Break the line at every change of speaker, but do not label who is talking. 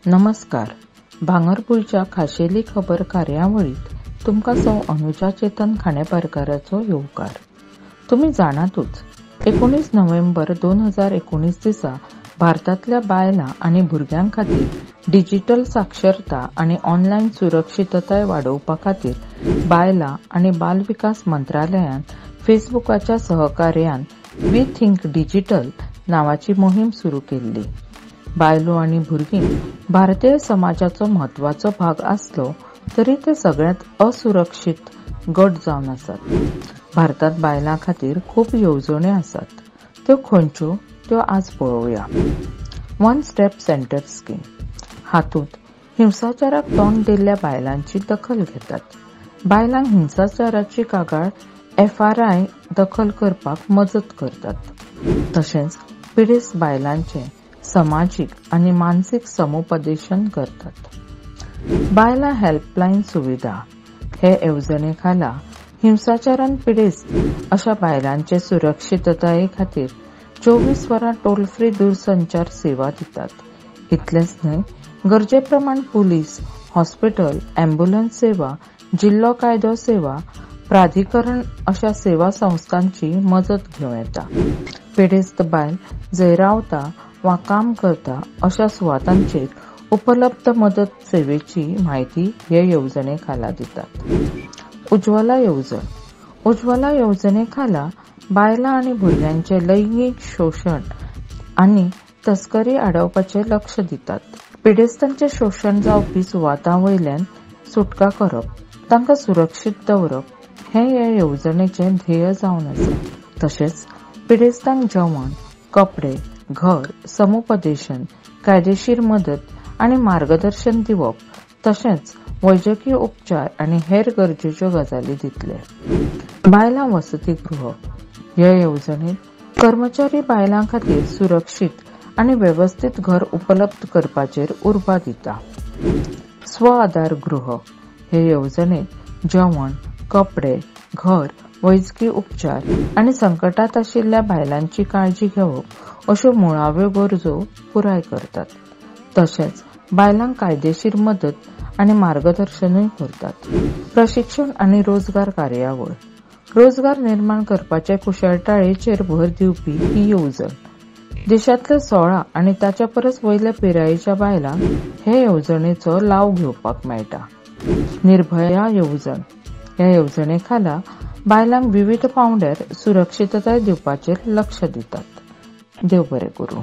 नमस्कार. भांगरभूंयच्या खाशेली खबर कार्यावळींत तुमकां सौ अनुजा चेतन खांडेपारकाराचो येवकार. तुमी जाणातूच, 19 नोव्हेंबर 2019 दिसा भारतांतल्या बायलां आनी भुरग्यां खातीर डिजिटल साक्षरता आनी ऑनलायन सुरक्षीतताय वाडोवपा खातीर बायलां आनी बालविकास मंत्रालयान फेसबुकाच्या सहकार्यान we think digital नांवाची मोहीम सुरू केल्ली. बायलो आनी भुरगीं भारतीय समाजाचो म्हत्वाचो भाग आसलो तरी ते सगळ्यांत असुरक्षीत गट जावन आसात. भारतांत बायलां खातीर खूब येवजण्यो आसात, त्यो खंयच्यो त्यो आज पळोवया. वन स्टेप सेंटर स्कीम हातूंत हिंसाचाराक तोंड दिल्ल्या बायलांची दखल घेतात. बायलांक हिंसाचाराची कागाळ FRI दखल करपाक मजत करतात. तशेंच पिडेस्त बायलांचें समाजीक आनी मानसीक समुपदेशन करतात. बायलां हेल्पलायन सुविधा हे येवजणे खाला हिंसाचारान पिडेस्त अशा बायलांचे सुरक्षितताये खातीर 24 वरां टोल फ्री दूरसंचार सेवा दितात. इतलेंच न्हय, गरजे प्रमाण पुलीस, हॉस्पिटल, ॲम्ब्युलन्स सेवा, जिल्लो कायदो सेवा प्राधिकरण अशा सेवा संस्थांची मजत घेवं येता. पिडेस्त बायल जंय रावता वा काम करता अशा सुवातांचेर उपलब्ध मदत सेवेची म्हायती हे येवजणे खाला दितात. उज्ज्वला येवजण. उज्ज्वला येवजणे खाला बायलां आनी भुरग्यांचें लैंगीक शोशण आनी तस्करी आडावपाचें लक्ष दितात. पिडेस्तांचें शोशण जावपी सुवातां वयल्यान सुटका करप, तांकां सुरक्षीत दवरप हें हे येवजणेचें ध्येय जावन आसा. तशेंच पिडेस्तांक जेवण, कपडे, घर, समुपदेशन, कायदेशीर मदत आनी मार्गदर्शन दिवप, तशेंच वैजकी उपचार आनी हेर गरजेच्यो गजाली दितले. बायलां वसतीगृह हे येवजणेंत कर्मचारी बायलां खातीर सुरक्षीत आनी वेवस्थीत घर उपलब्ध करपाचेर उर्बा दिता. स्व आदार गृह हे येवजणेंत जेवण, कपडे, घर, वैजकी उपचार आनी संकटांत आशिल्ल्या बायलांची काळजी घेवप अश्यो मुळाव्यो गरजो पुराय करतात. तशेंच बायलांक कायदेशीर मदत आनी मार्गदर्शनूय करतात. प्रशिक्षण आनी रोजगार कार्यावळ. रोजगार निर्माण करपाचे कुशळटायेचेर भर दिवपी ही येवजण. देशांतल्या 16 आनी ताच्या परस वयल्या पिरायेच्या बायलांक हे येवजणेचो लाव घेवपाक मेळटा. निर्भया येवजण. ह्या येवजणे खाला बायलांक विविध पावंड्यार सुरक्षितताय दिवपाचेर लक्ष दितात. देव बरें करूं.